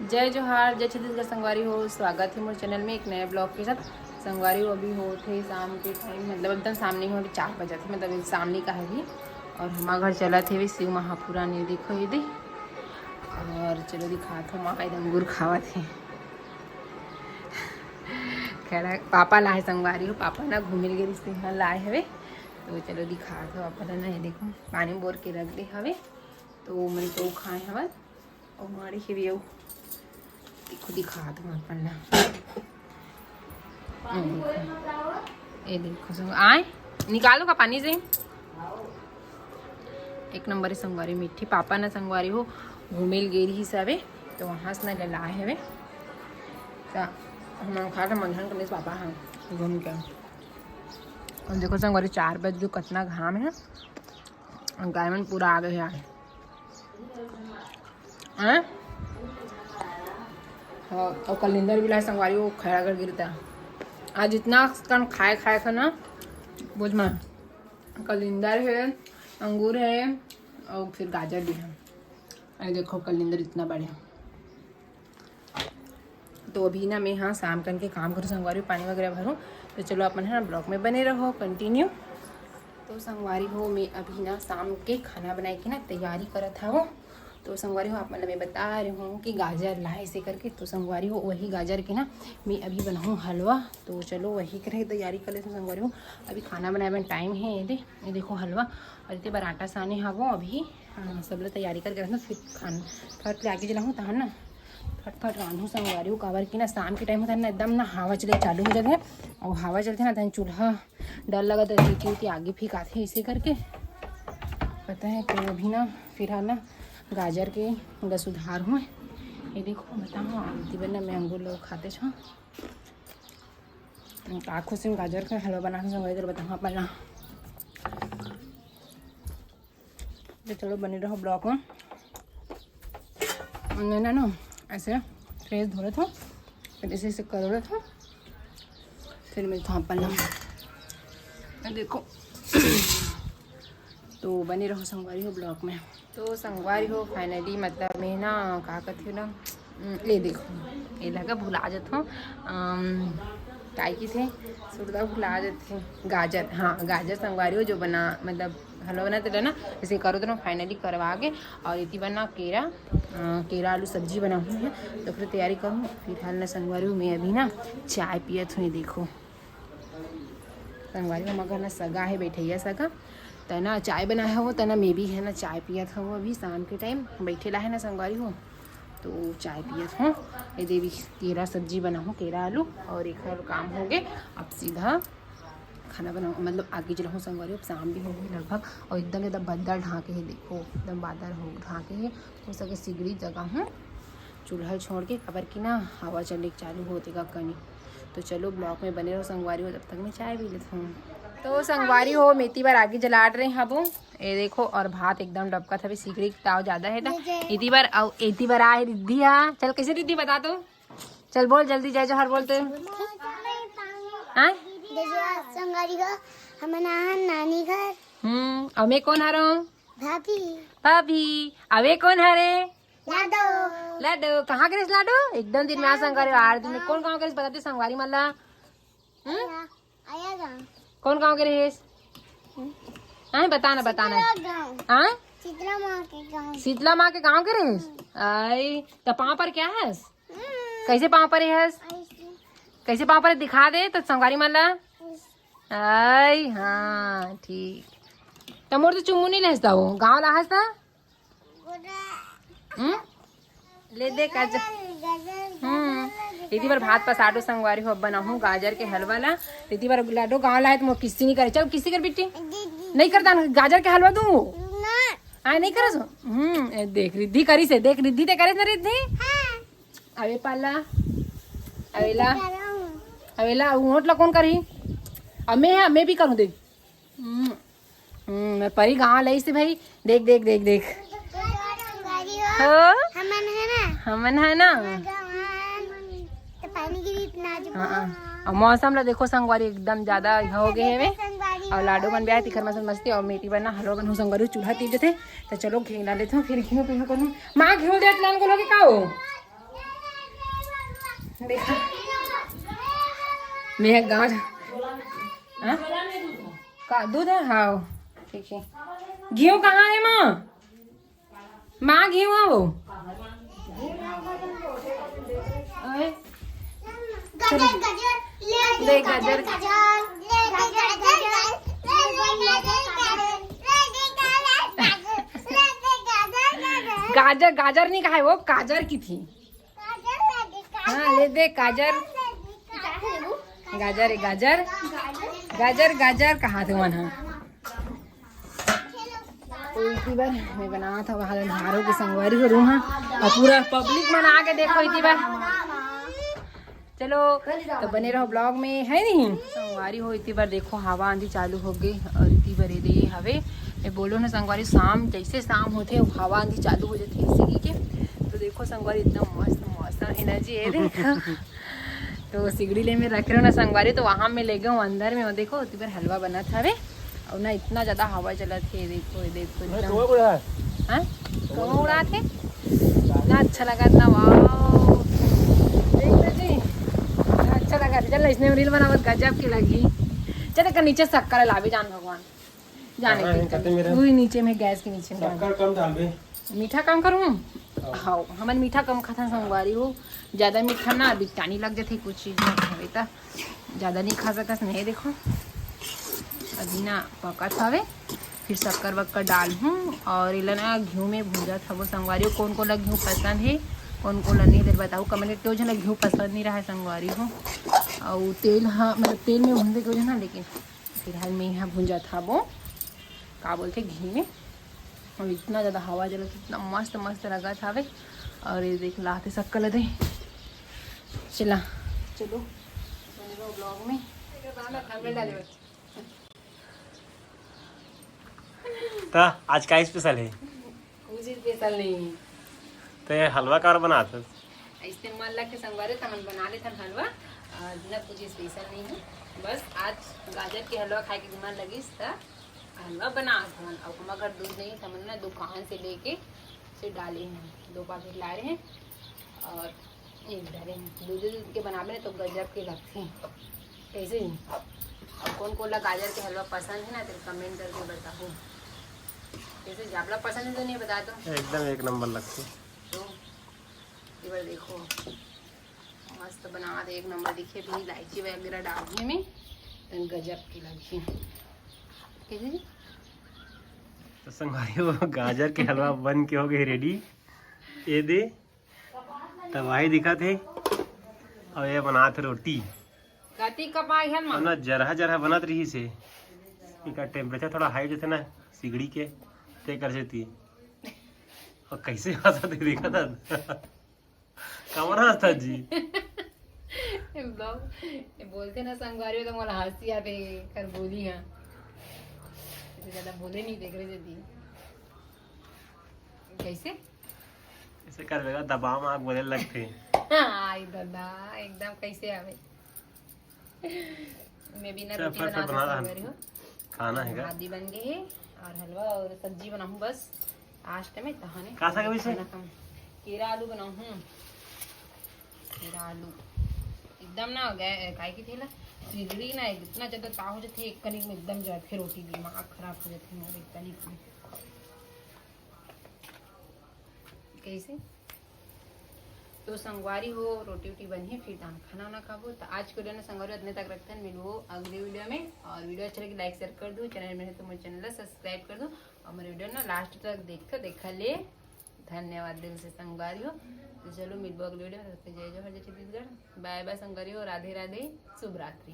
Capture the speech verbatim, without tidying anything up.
जय जोहार, जय छत्तीसगढ़ संगवारी हो, स्वागत हे मोर चैनल में एक नए ब्लॉग के साथ। संगवारी हो, अभी होत हे शाम के टाइम, मतलब एकदम शाम नहीं हो, अभी चार बजत हे, मतलब शाम नहीं का हे अभी। और हमार घर चलत हे शिव महापुराण, ये देखो ये दे। और चलो दिखात हो, माँ एकदम अंगूर खावत हे। खैर, पापा लाए संगवारी हो, पापा ना घूमे ल गे रिहिस, तेहा लाए हवे। तो चलो दिखात हो, पापा ला ना, ये देखो पानी बोर के रख दे हवे, तो मन तो खाए हवन। अउ माड़ी के भी अउ देखो, दिखात हो अपन ला। ये देखो, ये देखो संग-, आए निकालो का पानी से। एक नंबर हे संगवारी, मीठी। पापा ना संगवारी हो घूमे ल गे रिहिस हवे, तो वहाँ से ना ले लाए हवे। त हम खा के मंथन करने से पापा हाँ घूम के। और देखो संगवारी, चार बज के कतना घाम हे, गाय मन पूरा आ गए हे। हैं? हाँ, और कलिंदर भी लाए संगवारी, वो खैरागढ़ गिरता। आज इतना कन खाए खाए था ना, बुझ मा कलिंदर है, अंगूर है और फिर गाजर भी है। अरे देखो कलिंदर इतना बड़े। तो अभी ना मैं हाँ शाम कन के काम करूँ संगवारी, पानी वगैरह भरूँ। तो चलो अपन है ना ब्लॉग में बने रहो कंटिन्यू। तो संगवारी हो, मैं अभी ना शाम के खाना बनाए के ना तैयारी करत हवं। तो संगवारी हो, आप मन ल मैं बता रही हूँ कि गाजर लाए से करके। तो संगवारी हो, वही गाजर के ना मैं अभी बनाऊँ हलवा। तो चलो वही करे तैयारी कर लेते संगवारी हो। अभी खाना बनाए में टाइम है, ये दे, ये देखो हलवा। और इतने बार आटा साने हवो अभी। हाँ, सब लोग तैयारी करके रखना, फिर खान फट ले आगे जलाऊँ तहन ना फटफट रांधू संगवारी हो। काबर कि ना शाम के टाइम होता है ना, एकदम ना हवा चले चालू हो जाते हैं। और हवा चलते ना तहन चूल्हा डर लगा तो चीटी उटी आगे फिर आते इसे करके। पता है तो अभी ना फिलहाल ना गाजर के ग सुधार हुए। ये देखो बताओ, आमती बना मैं अंगूर लोग खाते छो। का खुशी में गाजर का हलवा बना के संगवारी, बताओ अपन ना। तो चलो बने रहो ब्लॉग में। मैंने ना ऐसे फ्रेश धो लेता हूँ, फिर इसे इसे कर लेता हूँ, फिर मिलता हूँ अपन ना। देखो तो बने रहो संगवारी हो ब्लॉग में। तो संगवारी हो, फाइनली मतलब मैं ना का कहती हूँ ना, हम्म, ये देखो, ये लगा भुला जात हूँ। अम, काय की थे सुरदा भुला जाते हैं। गाजर, हाँ गाजर संगवारी हो जो बना मतलब हलवा बनाते रहे ना, इसे करो तो ना फाइनली करवा के। और इति बना केरा, अ, केरा आलू सब्जी बना हुई है। तो फिर तैयारी करूँ। फिलहाल ना संगवारी हो, मैं अभी ना चाय पियत हूँ। ये देखो संगवारी हो, मगर ना सगा है बैठैया सगा, त ना चाय बनाए हो, त ना मैं भी है ना चाय पियत हूँ। अभी शाम के टाइम बैठे ला है ना संगवारी हो, तो चाय पियत हूँ। ये देवी केरा सब्जी बनाऊँ, केरा आलू, और एक हर काम हो गए। अब सीधा खाना बनाऊँ, मतलब आगे जलाऊँ संगवारी। अब शाम भी हो गई लगभग, और एकदम एकदम बादल ढाके है। देखो एकदम बादल हो ढाके है, हो सके सिगड़ी जगह हूँ चूल्हा छोड़ के, काबर कि ना हवा चले चालू होते का कनी। तो चलो ब्लॉग में बने रहो संगवारी हो, जब तक मैं चाय पी लेता हूँ। तो संगवारी हो, मेती बार आगे जलाट रहे हबो। ये देखो, और भात एकदम डबकत हवे, सिगड़ी के ताव ज्यादा है ना। इति बार, अउ इति बार आए रिद्धिया। चल, कैसे रिद्धि बता तो? चल बोल जल्दी, जय जोहार बोल तो। हाँ? जय जोहार संगवारी हो, हमन आहन नानी घर। हम्म, अउ मैं कोन हरव? भाभी। भाभी। अउ ये कोन हरे? लाडो। लाडो, कहाँ के रहिस लाडो? एकदम दिन में आ संगवारी, आठ दिन में। कोन गाँव के रहिस बताते संगवारी मन ला? हम्म? आया गाँव। कोन गाँव के रहिस? हाँ, बताना, बताना। शीतला गाँव। हाँ? शीतला माँ के गाँव। शीतला माँ के गाँव के रहिस? आई, त पाँव पर क्या हस? हम्म। कैसे पाँव पर हस? ऐसे। कैसे पाँव पर दिखा दे तो संगवारी मन ला। ऐसे। आई, हाँ, ठीक। त मोर तो चुम्मू नहीं लेहस त वो, गाँव ला हस त? हम्म? ले दे काजल। हम्म। इति बार भात पसाडो संगवारी हो, बनाहूँ गाजर के हलवा ला। इति बार लाडो गाँव लाए त मोर किस्ती नहीं करे। चल किस्ती कर बिट्टी। नहीं करता ना गाजर के हलवा तू। ना। आए नहीं करस? हम्म, ए, देख रिद्धि करिस हे, देख रिद्धि ते करिस ना रिद्धि? हाँ। अबे पाला। अबेला। करूँ। अबेला, वोट ला कोन करही? अब मैं, मैं भी करूँ दे। हम्म, हम्म, मैं परी गाँव लाइस हे भाई। देख, देख, देख, देख। संगवारी हो। हो? हमन है ना? हमन है ना? हमर गाँव है। तो पानी गिरी इतना आज हाँ, हाँ। बहुत। और मौसम ला देखो संगवारी एकदम ज्यादा हो गए हवे। संगवारी और हो। लाडो मन भी आए, तिखर मसन मस्ती और मेटी बना हलवा बनहूँ संगवारी, चूल्हा तीज थे। तो चलो घेना लेते हो, फिर घी पीना करूँ। माँ घी दे, नान को लोगे का हो? मैं गाँव जा-, हाँ? का दूध है? हाँ, ठीक है। घीव कहाँ है माँ? माँ घीव है वो। ओए। गाजर, गाजर, ले दे दे गाजर। गाजर, गाजर, ले दे गाजर, गाजर, ले दे गाजर, गाजर, ले दे गाजर, गाजर, ले दे गाजर, गाजर। गाजर, गाजर नहीं कहा है वो, काजर की थी। हाँ, ले दे गाजर। गाजर है, गाजर। गाजर, गाजर कहा थे मन, हाँ। तो इसी बार मैं बनात हव, हाल अंधारो के संगवारी हो रूम हा, और पूरा पब्लिक मन आके देखो इसी बार। चलो, तो बने रहो ब्लॉग में, है नहीं? संगवारी हो, इतनी बार देखो, हवा आंधी चालू हो गई, और इतनी बार ये दे हवे। मैं बोलो ना संगवारी, शाम, जैसे शाम होते, हवा आंधी चालू हो जाती है इसी के। तो देखो संगवारी, इतना मस्त मौसम है ना जी, ये देखो। तो सिगड़ी ले में रख रहे हो ना संगवारी, तो वहां में ले गए हूँ अंदर में। वो देखो, इतनी बार हलवा बनत हवे, और ना इतना ज्यादा हवा चलत है, देखो, ये देखो, एकदम। हाँ, कौवा उड़ात है। इतना अच्छा लगा, इतना, वाओ। देख लो जी, इतना अच्छा लगा। चल, इसने रील बनावत गजब के लगी। चल, एक नीचे शक्कर लावे जान भगवान, जाने कहाँ है? कते मेरा? वही नीचे में, गैस के नीचे में। शक्कर कम डालबे। मीठा कम करूँ? हाँ। हाँ, हमन मीठा कम खाथन संगवारी हो, ज्यादा मीठा ना बिकटानी लग जाथे कुछ चीज में हवे त। ज्यादा नहीं खा सकस। नहीं, देखो, अभी ना पकत हवे, फिर शक्कर वक्कर डालहूँ और इला ना घिउ में भूंजत हवो संगवारी हो। कौन कोन ला घिउ पसंद है, कौन कोन ला नहीं, इधर बताओ कमेंट करके। वो झन ला घिउ पसंद नहीं रहा है संगवारी हो, और तेल, हाँ, मतलब तेल में भूंजते के वजह ना, लेकिन फिलहाल मैं यहाँ भूंजत हवो, का बोलते, घी में। और इतना ज्यादा हवा चलत, इतना मस्त मस्त लगत हवे। और ये देख लाते शक्कर दे। चला, चलो, बने रहो ब्लॉग में। त आज का स्पेशल है? कुछ स्पेशल नहीं है। तो ये हलवा काबर बनात हस? ऐसे मन लग के संगवारी त हमन बना लेथन हलवा। आज ना कुछ स्पेशल नहीं है, बस आज गाजर के हलवा खाए के मन लगिस त हलवा बनात हन। और हमर घर दूध नहीं, त हमन ना दुकान से लेके से डाले हैं, दो पैकेट ला रहे हैं और एक डाले हैं। दूध, दूध के बनाबे ना तो गजब के लगथे। कैसे ही? और कौन कौन ला गाजर के हलवा पसंद है ना, तो कमेंट करके बताओ। कैसे, आप लोग पसंद है तो नहीं बता दो। एकदम एक नंबर लगथे। तो ये बार देखो, मस्त बना दे, एक नंबर दिखे भी, इलायची वगैरह डाल दिए में, तो गजब की लगी। कैसे जी? तो संगवारी हो, गाजर के हलवा बन के हो गए रेडी। ये दे, तबाही दिखत हे। और ये बनात हे रोटी। गति कपाई है और ना, जरहा जरहा बनत रहिस हे। इका टेम्परेचर थोड़ा हाई जथे ना सिगड़ी के, ते कर सेती। और कैसे हंसत हे, देखा था। कमरा हंसत जी। एकदम, ये बोलते ना संगवारी हो तो मोला हंसी आते कर बोली, हाँ। इसे ज्यादा बोले नहीं देख रहे थे। कैसे? ऐसे कर बेगा, दबा में आग बोले लगते। आई दादा, एकदम कैसे आवे? मैं बिना चल, रोटी फट, फट बना बना रहा। संगवारी हो। खाना है क्या? आदि बन गए है और हलवा और सब्जी बनाऊँ बस। आज टाइम है तहाने का साग वैसे? खाना कम। केरा आलू बनाऊँ। केरा आलू एकदम ना गए, काय की थेला सिगड़ी ना इतना ज्यादा ताव हो जाथे, एक कनिक में एकदम जरथे रोटी, दिमाग खराब हो जाथे मोर एक कनिक में। कैसे? तो संगवारी हो, रोटी वोटी बनही, फिर तहान खाना वाना खाबो। तो आज के वीडियो ना संगवारी इतने तक रखते हैं, मिलबो अगले वीडियो में। और वीडियो अच्छा लगे लाइक शेयर कर दो, चैनल में है तो मोर चैनल ला सब्सक्राइब कर दो, और मोर वीडियो ना लास्ट तक देखो, देखा ले धन्यवाद दिल से संगवारी हो। तो चलो मिलबो अगले वीडियो में, तब तक जय जोहार, जय छत्तीसगढ़, बाय बाय संगवारी हो, राधे राधे, शुभ रात्रि।